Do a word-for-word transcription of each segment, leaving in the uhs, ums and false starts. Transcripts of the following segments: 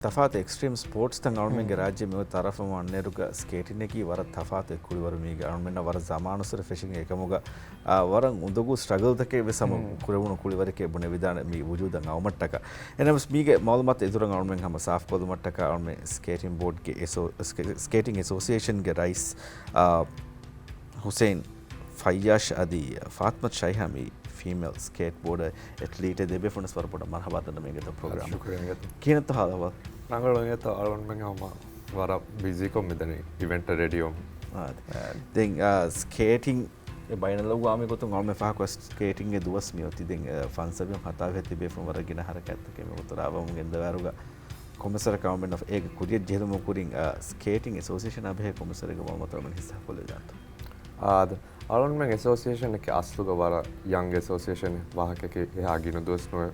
ތަފާތު އެކްސްޓްރީމް ސްޕޯޓްސްތައް އަޅުމެންގެ ރާއްޖެ މިއޮތް ތަރަފަށް އަންނައިރުގަ ސްކޭޓިންއަކީ ވަރަށް ތަފާތު އެއް ކުޅިވަރު. މީގެ އަޅުމެންނަށް ވަރަށް ޒަމާނުއްސުރެ ފެށިގެން އެކަމުގަ، އާ، ވަރަށް އުނދަގޫ ސްޓްރަގަލްތަކެއް ވެސް ހަމަ ކުރެވުނު ކުޅިވަރެކޭ ބުނެވިދާނެ މި ވުޖޫދަށް އައުމަށްޓަކާ. އެހެނަސް މީގެ މައުލޫމާތު އެދުރަށް އަޅުމެން ހަމަ ސާފުކޮށްލުމަށްޓަކާ އަޅުމެން ސްކޭޓިން ބޯޑްގެ އެސޯ-، ސްކޭ-، ސްކޭޓިން އެސޯސިއޭޝަންގެ ރައީސް، އާ، ހުސެއިން ފައްޔާޝް އަދި ފާތްމަތު ޝައިހާ މި ފީމޭލް ސްކޭޓް ބޯޑަ އެތްލީޓެއް ދެބޭފުޅުންވެސް ވަރަށް ބޮޑަށް މަރުޙަބާ ދަންނަ މީގެ ޕްރޮގްރާމް. ޝުކުރިއްޔާ މިގޮތުން. ކިހިނެއްތޯ ހާލު އަހްވާލު؟ ރަނގަޅު އިނގޭތޯ އަޅުންމެން ހަމަ ވަރަށް ބިޒީކޮށް މިދަނީ އިވެންޓަށް ރެޑީވަމުން. އާ، ދެން، އާ، ސްކޭޓިން އެ ބައިނަލްއަގުވާމީ ގޮތުން އަޅުމެން ފާހަގަކޮށް ސްކޭޓިންގެ ދުވަސް މިއޮތީ ދެން، އާ، ފަންސަވީހުން ހަތާވީހަށް ތިބޭފުޅުން ވަރަށް ގިނަ ހަރަކާތްތަކެއް މިވަގުތު ރާވަމުން ގެންދަވާއިރުގަ ކޮންމެސް ވަރަކަށް އަޅުމެންނަށް އޭގެ ކުރިޔަށް ޖެހިލުމުގެ ކުރިން، އާ، ސްކޭޓިން އެސޯސިއޭޝަނާ ބެހޭ ކޮންމެސް ވަރެއްގެ މައުލޫމާތު އަޅުމެން ހިއްސާ ކޮށްލިދާންތޯ؟ އާދެ، އަޅުންމެން އެސޯސިއޭޝަނެކޭ އަސްލުގަ ވަރަށް ޔަންގް އެސޯސިއޭޝަނެއް، ވާހަކައަކީ އެހާ ގިނަ ދުވަސް ނުވެ.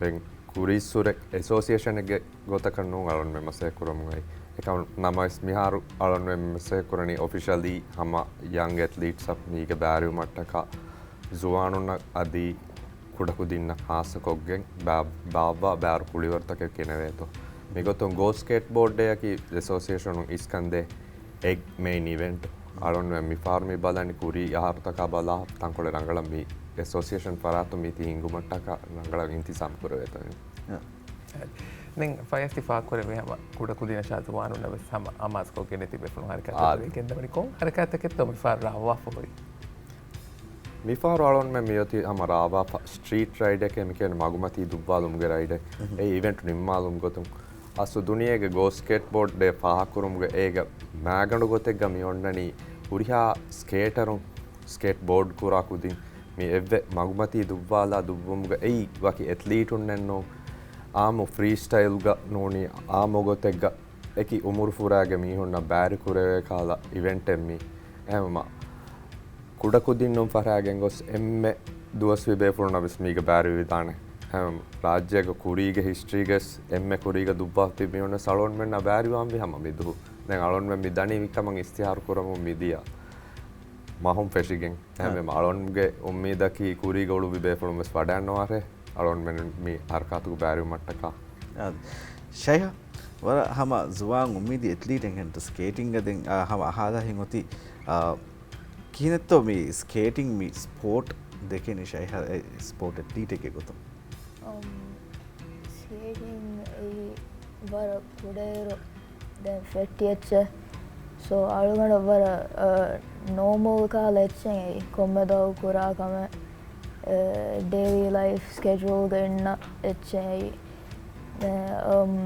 ދެން ކުރީއްސުރެ އެސޯސިއޭޝަނެއްގެ ގޮތަކަށް ނޫން އަޅުންމެން މަސައްކަތް ކުރަމުން އައި. އެކަމަ ނަމަވެސް މިހާރު އަޅުންމެން މަސައްކަތް ކުރަނީ އޮފިޝަލީ ހަމަ ޔަންގް އެތްލީޓްސް އަށް މީގެ ބައިވެރިވުމަށްޓަކާ ޒުވާނުންނަށް އަދި ކުޑަކުދިންނަށް ހާއްސަކޮށްގެން ބާ-، ބާއްވާ ބާރު ކުޅިވަރުތަކެއް ގެނެވޭތޯ. މިގޮތުން ގޯ ސްކޭޓް ބޯޑް ޑޭއަކީ އެސޯސިއޭޝަނުން އިސްކަންދޭ އެއް މެއިން އިވެންޓް. އަޅުން މިފާރު މި ބަލަނީ ކުރީ އަހަރުތަކާ ބަލާ ތަންކޮޅެއް ރަނގަޅަށް މި އެސޯސިއޭޝަން ފަރާތުން މި ތި ހިންގުމަށްޓަކާ ރަނގަޅަށް އިންތިޒާމް ކުރެވޭތޯ. އާ. ދެން ފަޔަސް ތި ފާހަގަކުރެއްވި ހަމަ ކުޑަކުދިންނަށާ ޒުވާނުންނަށް ވެސް ހަމަ އަމާޒުކޮށްގެން ތިބޭފުޅުން ހަރަކާތްތަކުގެ ގެންދަވަނީ ކޮން ހަރަކާތްތަކެއްތޯ މިފާރު ރާވާފަ ހުރީ؟ މިފަހަރު އަޅުންމެން މިއޮތީ ހަމަ ރާވާފަ ސްޓްރީޓް ރައިޑެކޭ މިކިޔަނީ މަގުމަތީ ދުއްވާލުމުގެ ރައިޑެއް. އެ އިވެންޓް ނިންމާލުމުގެ ގޮތުން އަސްލު ދުނިޔޭގެ ގޯ ސްކޭޓް ބޯޑް ޑޭ ފާހަގަކުރުމުގެ އޭގެ މައިގަނޑު ގޮތެއްގަ މި އޮންނަނީ ހުރިހާ ސްކޭޓަރުން ސްކޭޓް ބޯޑް ކުރާ ކުދިން މި އެއްވެ މަގުމަތީ ދުއްވާލާ ދުއްވުމުގަ އެއީ ވަކި އެތްލީޓުންނެއްނޫން. އާއްމު ފްރީސްޓައިލްގަ ނޫނީ އާއްމު ގޮތެއްގަ އެކި އުމުރުފުރާގެ މީހުންނަށް ބައިވެރި ކުރެވޭ ކަހަލަ އިވެންޓެއް މީ. އެހެންވީމަ ކުޑަކުދިންނުން ފަށާގެން ގޮސް އެންމެ ދުވަސްވީ ބޭފުޅުންނަށް ވެސް މީގަ ބައިވެރިވެދާނެ. އެހެން ރާއްޖޭގެ ކުރީގެ ހިސްޓްރީގަ ވެސް އެންމެ ކުރީގަ ދުއްވާ ތިބި މީހުން ވެސް އަޅުގަނޑުމެންނާ ބައިވެރިވާންވީ ހަމަ މިދުވަހު. ދެން އަޅުގަނޑުމެން މި ދަނީ މިކަމަށް އިސްތިހާރު ކުރަމުން މިދިޔަ މަހުން ފެށިގެން. އެހެންވީމަ އަޅުގަނޑުގެ އުއްމީދަކީ ކުރީގަ އުޅުއްވި ބޭފުޅުން ވެސް ވަޑައިންނަވާށޭ. އަޅުގަނޑުމެން މި ހަރަކާތުގަ ބައިވެރިވުމަށްޓަކާ. އާ، ޝައިހާ، ވަރަށް ހަމަ ޒުވާން އުއްމީދީ އެތްލީޓެއްހެންތަ ސްކޭޓިންގަ ދެން، އާ، ހަމަ އަހާލާ ހިނގޮތީ، އާ، ކިހިނެއްތޯ މި ސްކޭޓިން މި ސްޕޯޓް ދެކެނީ ޝައިހާ އެ ސްޕޯޓް އެތްލީޓެއްގެ ގޮތުން؟ އަމް، ސްކޭޓިން އެއީ ވަރަށް ކުޑައިރު ދެން ފެއްޓި އެއްޗެއް. ސޯ، އަޅުގަނޑަށް ވަރަށް، އަ، ނޯމަލް ކަހަލަ އެއްޗެއް އެއީ. ކޮންމެ ދުވަހަކު ކުރާ ކަމެއް، އަ، ޑެއިލީ ލައިފް ސްކެޖުއަލްގަ އިންނަ އެއްޗެއް އެއީ. އަ، އަމް،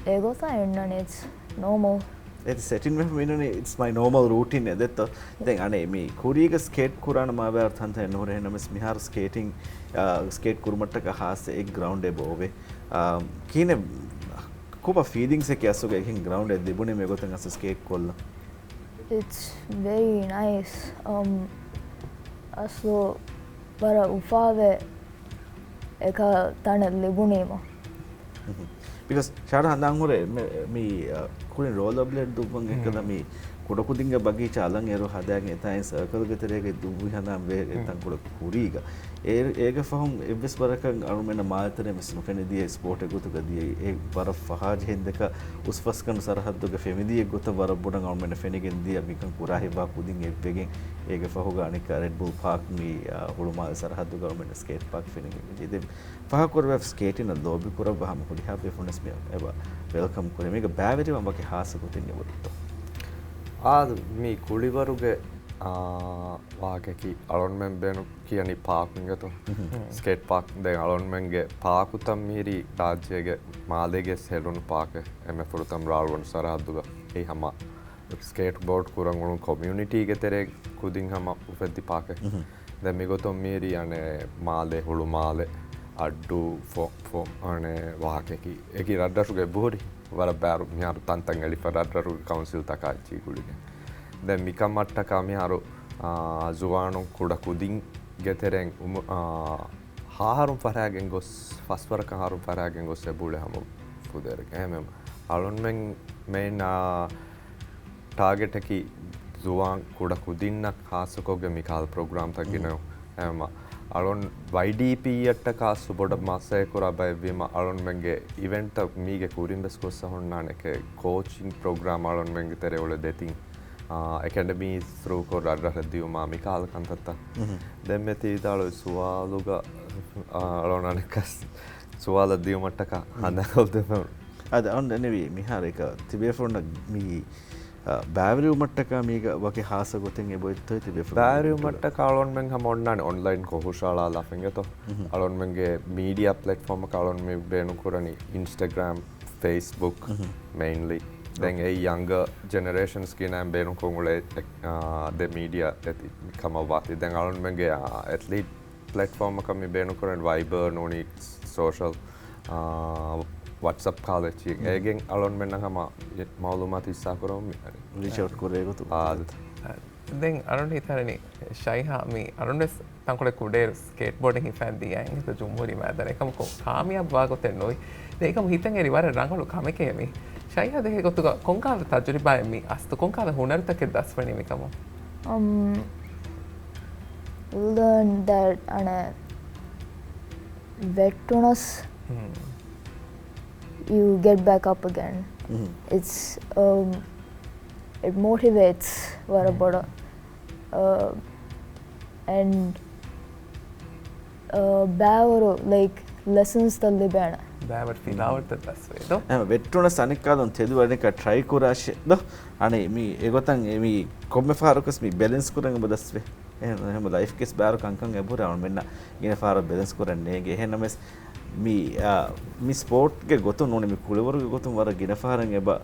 އެގޮތަށް އިންނަނީ އިޓްސް ނޯމަލް. އެތި ސެޓިން ވެފަ މިނުނީ އިޓްސް މައި ނޯމަލް ރޫޓީން އެ ދެއްތޯ؟ ދެން އަނެއް މި ކުރީގަ ސްކޭޓް ކުރާނަ މާބާރު ތަންތަން ނުހުރޭ ހެންނަމެސް މިހާރު ސްކޭޓިން، އާ، ސްކޭޓް ކުރުމަށްޓަކާ ހާއްސަ އެއް ގްރައުންޑެއް އެބަ އޮވޭ. އާ، ކިހިނެއް ކޮބާ ފީލިންގްސްއެކޭ އަސްލުގަ އެހެން ގްރައުންޑެއް ލިބުނީމޭ ގޮތަށް އަސްލު ސްކޭޓް ކޮށްލަން؟ އިޓްސް ވެރީ ނައިސް. އަމް، އަސްލު ވަރަށް އުފާވޭ އެކަހަލަ ތަނެއް ލިބުނީމަ. ބިކޮސް ޝާޑް ހަނދާން ހުރޭ މެ-، މި، އަ، ކުރިން ރޯލަ ބްލޭޑް ދުއްވަން އެއްކަލަ މި ކުޑަކުދިންގެ ބަގީޗާ އަލަށް އޭރު ހަދާގެން އެތާއިން ސަރކަލްގެ ތެރޭގައި ދުއްވި ހަނދާން ވޭ އެ ތަންކޮޅެއް ކުރީގަ. އޭ، އޭގެ ފަހުން އެއްވެސް ވަރަކަށް އަޅުމެންނަށް މާލެ ތެރޭ ވެސް ނުފެނިދިޔަ ސްޕޯޓެއް ގޮތުގަ ދިޔައީ. އެ ވަރަށް ފަހާ ޖެހެން ދެކަ އުސްފަސްގަނޑު ސަރަހައްދުގެ ފެމިލީއެއް ގޮތަށް ވަރަށް ބޮޑަށް އަޅުމެންނަށް ފެނިގެން ދިޔަ މިކަން ކުރާ ހިތްވާ ކުދިން އެއްވެގެން. އޭގެ ފަހުގަ އަނެއްކާ ރެޑް ބުލް ޕާކް މި، އާ، ހުޅުމާލެ ސަރަހައްދުގަ އަޅުމެންނަށް ސްކޭޓް ޕާކް ފެނިގެން ދިޔަ. ދެން ފާހަގަކުރެވޭ ސްކޭޓިންއަށް ލޯބި ކުރައްވާ ހަމަ ހުރިހާ ބޭފުޅުންވެސް މި އެބަ ވެލްކަމް ކުރޭ. މީގަ ބައިވެރިވާން ވަކި ހާއްސަ ގޮތެއް އެބައޮތްތޯ؟ އާ، މި ކުޅިވަރުގެ، އާ، ވާހަކައަކީ އަޅުންމެން ބޭނު ކިޔަނީ ޕާކް އިނގޭތޯ؟ ސްކޭޓް ޕާކް. ދެން އަޅުންމެންގެ ޕާކުތައް މިހިރީ ރާއްޖޭގެ މާލޭގެ ހެދުނު ޕާކެއް. އެންމެ ފުރަތަމަ ރާޅުވަން ސަރަހައްދުގަ. އެއީ ހަމަ ސްކޭޓް ބޯޑް ކުރަން އުޅުނު ކޮމިއުނިޓީގެ ތެރޭ ކުދިން ހަމަ އުފެއްދި ޕާކެއް. ދެން މިގޮތުން މިހިރީ އަނެއް މާލެ، ހުޅުމާލެ، އައްޑޫ ފޯ-، ފޯ-، އަނެއް ވާހަކައަކީ. އެކި ރަށްރަށުގައި އެބަހުރި ވަރަށް ބާރު މިހާރު ތަންތަން އެޅިފަ ރަށްރަށުގެ ކައުންސިލްތަކާ އެއްޗިހި ގުޅިގެން. ދެން މިކަމަށްޓަކާ މިހާރު، އާ، ޒުވާނުން ކުޑަ ކުދިންގެ ތެރެއިން އުމު-، އާ، ހަ އަހަރުން ފަށާގެން ގޮސް، ފަސްވަރަކަށް އަހަރުން ފަށާގެން ގޮސް އެބަ އުޅޭ ހަމަ ފުދޭވަރެއް. އެހެންވެ، އަޅުންމެން މެއިން، އާ، ޓާގެޓަކީ ޒުވާން ކުޑަ ކުދިންނަށް ޚާއްޞަކޮށްގެން މިކަހަލަ ޕްރޮގްރާމްތައް ގިނައިރު. އެހެންވީމަ، އަޅުން ވައިޑީޕީއަށްޓަކާ ސުބޮޑަށް މަސައްކަތް ކުރާ ބައެއްވީމަ، އަޅުންމެންގެ އިވެންޓްތައް މީގެ ކުރިން ވެސް ގޮއްސަ ހުންނާނެ. އެކެ ކޯޗިން ޕްރޮގްރާމް އަޅުންމެންގެ ތެރެއުޅެ ދެތިން، އާ، އެކަޑަމީ ތްރޫކޮށް ރަށްރަށަށް ދިޔުމާ މިކާލަ ކަންތައްތައް. ދެންމެ ތީދާޅު ސުވާލުގަ، އާ، އަޅުން އަނެއްކަސް ސުވާލަށް ދިޔުމަށްޓަކާ ހަނދާންކޮށްދެމެ. އަދި އަޅުން ދެންނެވީ މިހާރު އެކަ ތިބޭފުޅުންނަށް މި އާ، ބައިވެރިވުމަށްޓަކާ މީގަ ވަކި ހާއްސަ ގޮތެއް އެބޮތްތޯ ތިބޭފުޅުން؟ ބައިވެރިވުމަށްޓަކާ އަޅުންމެން ހަމަ އޮންނާނެ އޮންލައިންކޮށް ހުށަހަޅާލާފަ އިނގޭތޯ. އަޅުންމެންގެ މީޑިއާ ޕްލެޓްފޯމަކަށް އަޅުން މި ބޭނުންކުރަނީ އިންސްޓަގްރާމް، ފޭސްބުކް، މެއިންލީ. ދެން އެއީ ޔަންގަ ޖެނެރޭޝަންސް ގިނައިން ބޭނުންކޮށް އުޅޭ، އެ، އާ، ދެ މީޑިއާ އެތި ކަމަށް ވާތީ. ދެން އަޅުންމެންގެ، އާ، އެތްލީޓް ޕްލެޓްފޯމަކަށް މި ބޭނުންކުރަން ވައިބަރ ނޫނީ ސޯޝަލް، އާ، ވަޓްސަޕް ކާލް އެއްޗިއެއް. އޭގެން އަޅުންމެންނަށް ހަމަ މައުލޫމާތު ހިއްސާކުރަމުން މި ރީޗްއައުޓް ކުރޭ ގޮތު. އާ، ދެން އަޅުން ހިތަނި ޝައިހާ މި އަޅުންވެސް ތަންކޮޅެއް ކުޑައިރު ސްކޭޓްބޯޑިން ހިފަން ދިޔަ އިނގޭތޯ ޖުމްހޫރީ މައިދާނަ އެކަމަކު ކާމިޔާބު ވާ ގޮތެއް ނުވި. ދެން އެކަމު ހިތަށް އެރި ވަރަށް ރަނގަޅު ކަމެކޭ މި. ޝައިހާ ދެކެ ގޮތުގަ ކޮންކަހަލަ ތަޖުރިބާއެއް މި އަސްތު ކޮންކަހަލަ ހުނަރުތަކެއް ދަސްވަނީ މިކަމުން؟ Um, learn that އަނެއް ވެއްޓުނަސް you get back up again. It's, um, it motivates ވަރަށް ބޮޑަށް. Uh, and, uh, ބައިވަރު، like, lessons ތައް ލިބޭނެ. ބައިވަރު ފިލާވަޅުތައް ދަސްވޭ ދޯ. އެހެން ވެއްޓުނަސް އަނެއްކާލުން ތެދު އަނެއްކާ ޓްރައި ކުރާށޭ ދޯ. އަނެއް މި އެގޮތަށް އެ މި ކޮންމެ ފަހަރަކަސް މި ބެލެންސް ކުރަން އެބަ ދަސްވޭ. އެހެން ހަމަ ލައިފްގެސް ބާރު ކަންކަން އެބުރެ އަޅުމެންނަށް ގިނަ ފަހަރަށް ބެލެންސް ކުރަން ނޭނގެ. އެހެންނަމަވެސް މި، އާ، މި ސްޕޯޓްގެ ގޮތުން ނޫނީ މި ކުޅިވަރުގެ ގޮތުން ވަރަށް ގިނަ ފަހަރެއް އެބަ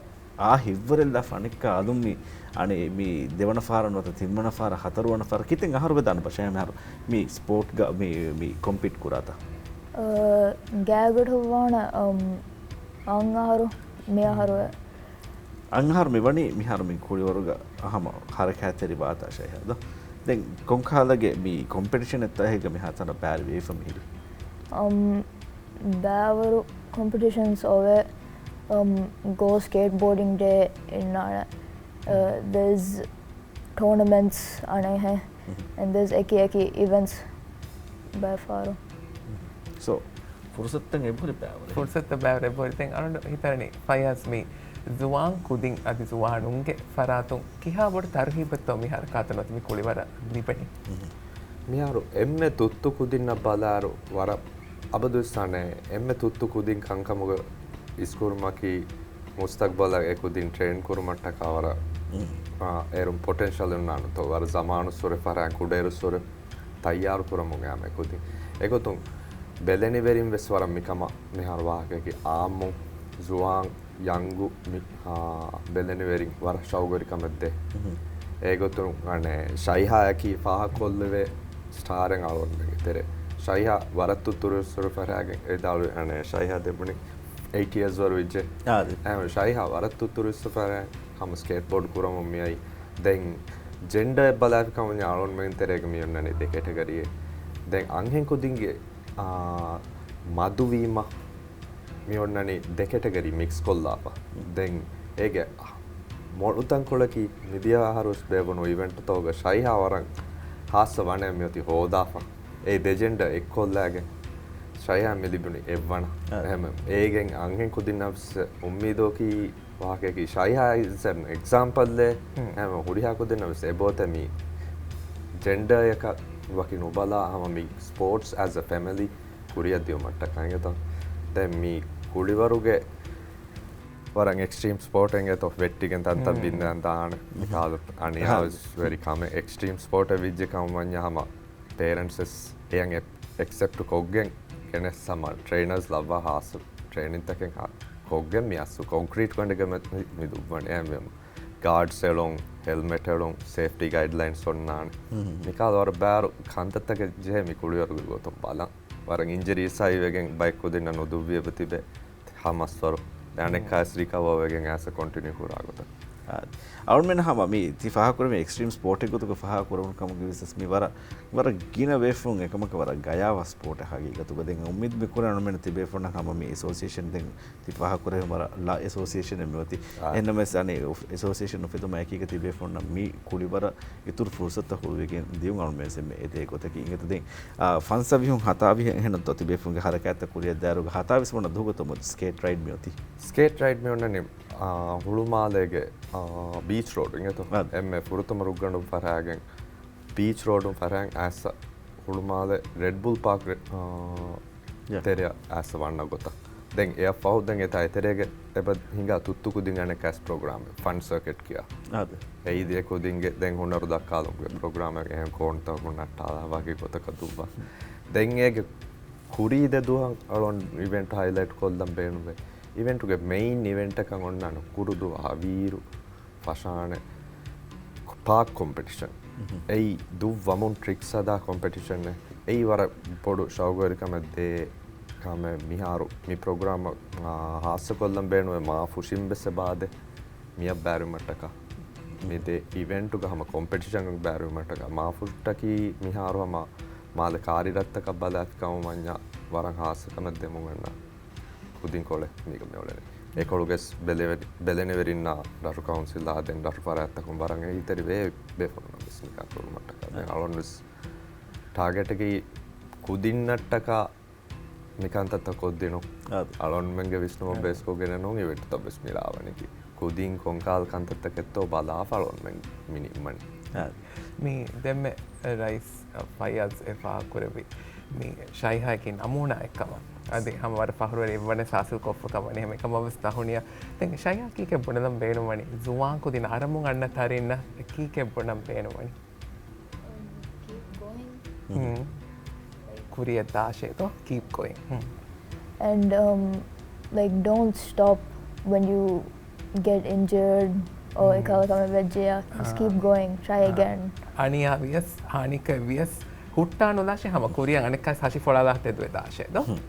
އާ ހިތްވަރެއްލާފަ އަނެއްކާ އަލުން މި އަނެއް މި ދެވަނަ ފަހަރަށް ނުވަތަ ތިންވަނަ ފަހަރަށް ހަތަރުވަނަ ފަހަރަށް ކިތަން އަހަރު ވެދާނެ ބަ ޝައިހާ މިހާރު މި ސްޕޯޓްގަ މި، މި ކޮމްޕީޓް ކުރާތަ؟ އަ، ގާތްގަނޑަކަށް ވާނެ، އަމް، އަން އަހަރު މި އަހަރު އަން އަހަރު މި ވަނީ މިހާރު މި ކުޅިވަރުގަ ހަމަ ހަރަކާތްތެރި ވާތާ ޝައިހާ ދޯ؟ ދެން ކޮންކަހަލަގެ މި ކޮމްޕިޓިޝަނެއްތަ އެހެން މިހާތަނަށް ބައިވެރިވެފަ މިހިރީ؟ އަމް، ބައިވަރު ކޮމްޕިޓިޝަންސް އޮވޭ، އަމް، ގޯ ސްކޭޓްބޯޑިން ޑޭ އިންނާނެ. އަ، ދެސް ޓޯނަމެންޓްސް އަނެއްހެ. އެން ދެސް އެކި އެކި އިވެންޓްސް ބައެއް ފަހަރު. ސޯ، ފުރުސަތުތައް އެބަހުރި ބައިވަރު. ފުރުސަތުތައް ބައިވަރު އެބަހުރި. ދެން އަޅުގަނޑު ހިތަނި ފައްޔާޒް މި ޒުވާން ކުދިން އަދި ޒުވާނުންގެ ފަރާތުން ކިހާ ބޮޑު ތަރުހީބެއްތޯ މި ހަރަކާތުން އޮތީ މި ކުޅިވަރަށް ލިބެނީ؟ މިހާރު އެންމެ ތުއްތު ކުދިންނަށް ބަލާއިރު ވަރަށް އަބަދުވެސް އަނެއް އެންމެ ތުއްތު ކުދިން ކަންކަމުގަ އިސްކުރުމަކީ މުސްތަގްބަލަށް އެ ކުދިން ޓްރޭން ކުރުމަށްޓަކާ ވަރަށް، އާ، އޭރުން ޕޮޓެންޝަލް އޮންނާނެތޯ ވަރަށް ޒަމާނުއްސުރެ ފަރާތް ކުޑައިރުއްސުރެ ތައްޔާރު ކުރަމުން އައިމެ ކުދިން. އެގޮތުން ބެލެނިވެރިން ވެސް ވަރަށް މިކަމަށް މިހާރު ވާހަކައަކީ އާއްމު ޒުވާން ޔަންގު މި، އާ، ބެލެނިވެރިން ވަރަށް ޝައުގުވެރިކަމެއް ދޭ. އެގޮތުން އަނެއް ޝައިހާއަކީ ފާހަގަކޮށްލެވޭ ސްޓާރެއް އަޅުގަނޑުމެންގެ ތެރޭ. ޝައިހާ ވަރަށް ތުއްތުރުއްސުރު ފަރާގެން އެދާޅުވި އަނެއް ޝައިހާ ދެމުނި އެއިޓް އިޔާސް ވަރު ވިއްޖެ. އާދެ. އެހެން ޝައިހާ ވަރަށް ތުއްތުރުއްސުރު ފަރާ ހަމަ ސްކޭޓްބޯޑް ކުރަމުން މިއައީ. ދެން ޖެންޑަރ އެއް ބަލާފި ކަމަށް އަޅުގަނޑުމެން ތެރޭގަ މި އޮންނަނީ ދެ ކެޓަގަރީއެއް. ދެން އަންހެން ކުދިންގެ، އާ، މަދުވީމަ މި އޮންނަނީ ދެ ކެޓަގަރީ މިކްސް ކޮށްލާފަ. ދެން އޭގެ މޮޅު ތަންކޮޅަކީ މިދިޔަ އަހަރު ބޭއްވުނު އިވެންޓްތަކުގަ ޝައިހާ ވަރަށް ހާއްސަ ވަނައެއް މިއޮތީ ހޯދާފަ. އެ ދެ ޖެންޑަރ އެއްކޮށްލާގެން ޝައިހާ މި ލިބުނީ އެއްވަނަ. އާ. އެހެން އޭގެން އަންހެން ކުދިންނަށް ވެސް އުއްމީދުވަކީ ވާހަކައަކީ ޝައިހާ އިޒް އެން އެގްޒާމްޕަލްއެއް. ހަމަ ހުރިހާ ކުދިންނަށް ވެސް އެބައޮތޭ މި ޖެންޑަރއަކަށް ވަކި ނުބަލާ ހަމަ މި ސްޕޯޓްސް އެޒް އަ ފެމިލީ ކުރިއަށް ދިޔުމަށްޓަކާ އިނގޭތޯ. ދެން މި ކުޅިވަރުގެ ވަރަށް އެކްސްޓްރީމް ސްޕޯޓް އިނގޭތޯ ވެއްޓިގެން ތަންތަން ބިންދާން ދާނެ. މިކަހަލަ އަނިޔާވެރި ކަމެއް އެކްސްޓްރީމް ސްޕޯޓެއް ވިއްޖެ ކަމަށް ވަންޏާ ހަމަ ޕޭރެންޓްސް ވެސް އެޔަށް އެކްސެޕްޓް ކޮށްގެން ގެނެސް ހަމަ ޓްރޭނަރސް ލައްވާ ހާއްސަ ޓްރޭނިންތަކެއް ކޮށްގެން މި އަސްލު ކޮންކްރީޓް ގަނޑެއްގަ މި ދުއްވަނީ. އެހެންވީމަ ގާޑްސް އެޅުން، ހެލްމެޓް އެޅުން، ސޭފްޓީ ގައިޑްލައިންސް އޮންނާނެ. މިކަހަލަ ވަރަށް ބާރު ކަންތައްތަކެއް ޖެހޭ މި ކުޅިވަރުގެ ގޮތުން ބަލަން. ވަރަށް އިންޖަރީސް އައިވެގެން ބައެއް ކުދިންނަށް ނުދުއްވި އެބަ ތިބޭ. ހަމަސްވަރު އަނެއްކާވެސް ރިކަވަރ ވެގެން އައިސް ކޮންޓިނިއު ކުރާ ގޮތަށް. އާ، އަޅުމެން ހަމަ މި ތި ފާހަގަކުރެވޭ އެކްސްޓްރީމް ސްޕޯޓެއް ގޮތުގަ ފާހަގަކުރެވުނު ކަމުގެ ވިސްނަސް މި ވަރަށް، ވަރަށް ގިނަ ބޭފުޅުން އެކަމަކަށް ވަރަށް ގަޔާވާ ސްޕޯޓެއް ހަގީގަތުގަ. ދެން އުއްމީދު މި ކުރޭ އަޅުމެން ތި ބޭފުޅުންނަށް ހަމަ މި އެސޯސިއޭޝަން ދެން ތި ފާހަގަކުރެވޭ ވަރަށް ލަ އެސޯސިއޭޝަނެއް މިއޮތީ. އާ. އެހެންނަމަވެސް އަނެއް އެސޯސިއޭޝަން އުފެދުމާ އެކީގަ ތި ބޭފުޅުންނަށް މި ކުޅިވަރަށް އިތުރު ފުރުސަތުތައް ހުޅުވިގެން ދިޔުން އަޅުމެން އެންމެ އެދޭ ގޮތަކީ އިނގޭތަ. ދެން، އާ، ފަންސަވީހުން ހަތާވީހުން އެހެންނަށް ތި ބޭފުޅުންގެ ހަރަކާތްތައް ކުރިއަށް ދާއިރުގަ ހަތާވީސް ވަނަ ދުވަހުގަ ތޮމު ސްކޭޓް ރައިޑް މިއޮތީ. ސްކޭޓް ރައިޑް މި އޮންނަނީ، އާ، ހުޅުމާލޭގެ، އާ، ބީޗް ރޯޑު އިނގޭތޯ؟ އާ. އެންމެ ފުރަތަމަ ރުއްގަނޑު ފަށާގެން، ބީޗް ރޯޑުން ފަށާގެން އައިސް ހުޅުމާލެ ރެޑް ބުލް ޕާކް ރެ-، އާ، ޔާ. ތެރެއަށް އައިސް ވަންނަ ގޮތަށް. ދެން އެއަށް ފަހު ދެން އެތާ އެތެރޭގެ އެބަ ހިނގާ ތުއްތު ކުދިން އަނެއްކާސް ޕްރޮގްރާމެއް، ފަން ސަރކިޓް ކިޔާ. އާދެ. އެއީ ދިޔަ ކުދިންގެ ދެން ހުނަރު ދައްކާލުމުގެ ޕްރޮގްރާމެއް އެހެން ކޯންތަކުން ނައްޓާލާ ވަކި ގޮތަކަށް ދުއްވާ. ދެން އޭގެ ކުރީ ދެ ދުވަހަށް އަޅުން އިވެންޓް ހައިލައިޓް ކޮށްލަން ބޭނުންވޭ. އިވެންޓުގެ މެއިން އިވެންޓަކަށް އޮންނާނެ ކުރުދުވަހު ވީއިރު ފަށާނެ ޕާކް ކޮމްޕެޓިޝަން. މުހު. އެއީ ދުއްވަމުން ޓްރިކްސް ހަދާ ކޮމްޕެޓިޝަނެއް. އެއީ ވަރަށް ބޮޑު ޝައުގުވެރިކަމެއް ދޭ ކަމެއް. މިހާރު މި ޕްރޮގްރާމަށް، އާ، ހާއްސަކޮށްލަން ބޭނުންވޭ މާފުށިން ވެސް އެބަ އާދޭ. މިއަށް ބައިވެރިވުމަށްޓަކާ. މި ދެ އިވެންޓުގަ ހަމަ ކޮމްޕެޓިޝަން ބައިވެރިވުމަށްޓަކާ. މާފުށިއްޓަކީ މިހާރު ހަމަ މާލެ ކާރި ރަށްތަކަށް ބަލާފި ކަމަށް ވަންޏާ ވަރަށް ހާއްސަ ކަމެއް ދެމުން އަންނަ ކުދިން ކޮޅެއް މީގަ މިއުޅެނީ. އެކޮޅުގެ ބެލެވެ-، ބެލެނިވެރިންނާ ރަށު ކައުންސިލާ ދެން ރަށު ފަރާތްތަކުން ވަރަށް އެހީތެރިވޭ ބޭފުޅުންނަށް ވެސް މިކަން ކުރުމަށްޓަކާ. ދެން އަޅުން ވެސް ޓާގެޓަކީ ކުދިންނަށްޓަކާ މިކަންތައްތައް ކޮށްދިނުން. އާދެ. އަޅުންމެންގެ ވިސްނުމަށް އާދެ. ބޭސްކޮށްގެނެއް ނޫން އިވެންޓްތައް ވެސް މި ރާވަނީކީ. ކުދިން ކޮންކަހަލަ ކަންތައްތަކެއްތޯ ބަލާފަ އަޅުންމެން މި ނިންމަނީ. އާދެ. މި ދެންމެ ރައީސް ފައްޔާޒް އެ ފާހަގަކުރެއްވި މި ޝައިހާއަކީ ނަމޫނާއެއްކަމަށް. އަދި ހަމަ ވަރަށް ފަޚުރުވެރި އެއްވަނަސް ހާސިލްކޮށްފަ ކަމަށް ވަނީ ހަމަ އެކަމަށް ވެސް ދަހުނިޔަ. ދެން ޝައިހާ ކީކޭ ބުނެލަން ބޭނުންވަނީ ޒުވާން ކުދިން އަރަމުން އަންނަ ތަރިންނަށް ކީކޭ ބުނަން ބޭނުންވަނީ؟ Um, keep going. ހުން. ކުރިއަށް ދާށޭ ތޯ؟ Keep going. ހުން. And, um, like, don't stop when you get injured or ހުން. އެކަހަލަ ކަމެއް ވެއްޖެޔާ. Just keep going. Try again. އަނިޔާ ވިޔަސް، ހާނިކައެއް ވިޔަސް، ހުއްޓާ ނުލާށޭ ހަމަ ކުރިއަށް އަނެއްކާ ހަށި ފޮޅާލާ ތެދުވެ ދާށޭ ދޯ؟ ހުން.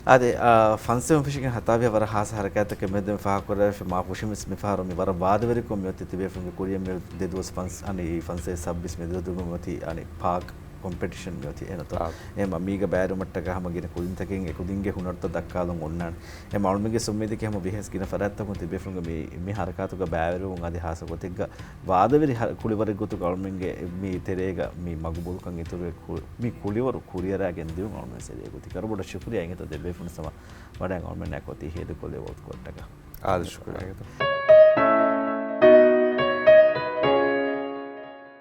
އާދެ، އާ، ފަންސަވީހުން ފެށިގެން ހަތާވީހަށް ވަރަށް ހާސް ހަރަކާތްތަކެއް މެދުވެ ފާހަގަކުރެވިފަ މާފުށިންވެސް މިފަހަރު މި ވަރަށް ވާދަވެރިކޮށް މިއޮތީ ތިބޭފުޅުންގެ ކުރިއަށް މި ދެ ދުވަސް ފަންސް-، އަނެއް ފަންސަވީސް ސައްބީސް މެދުވެދުގަ މިއޮތީ އަނެއް ޕާކް ކޮމްޕެޓިޝަން މިއޮތީ އެނަތޯ؟ އާ. އެމަ މީގަ ބައިވެރިވުމަށްޓަކާ ހަމަ ގިނަ ކުދިންތަކެއް އެކުދިންގެ ހުނަރުތައް ދައްކާލަން އޮންނާނެ. އެމަ އަޅުމެންގެ އުއްމީދަކީ ހަމަ ވިހަސް ގިނަ ފަރާތްތަކުން ތިބޭފުޅުންގެ މި، މި ހަރަކާތުގަ ބައިވެރިވުން އަދި ހާއްސަ ގޮތެއްގަ ވާދަވެރި ހަ-، ކުޅިވަރެއް ގޮތުގަ އަޅުމެންގެ މި ތެރޭގަ މި މަގުބޫލުކަން އިތުރުވެ ކު-، މި ކުޅިވަރު ކުރިއަރާގެން ދިޔުން އަޅުމެން ސެރޭ ގޮތި ކަރުބޮޑަށް ޝުކުރިޔާ އިނގޭތޯ ދެ ބޭފުޅުން ސަމާ ވަޑައިގެން އަޅުމެންނާ އެކޮތީ ހޭދަކޮށްލެވޭ ވަގުތުކޮޅަށްޓަކާ. އާދެ، ޝުކުރިޔާ.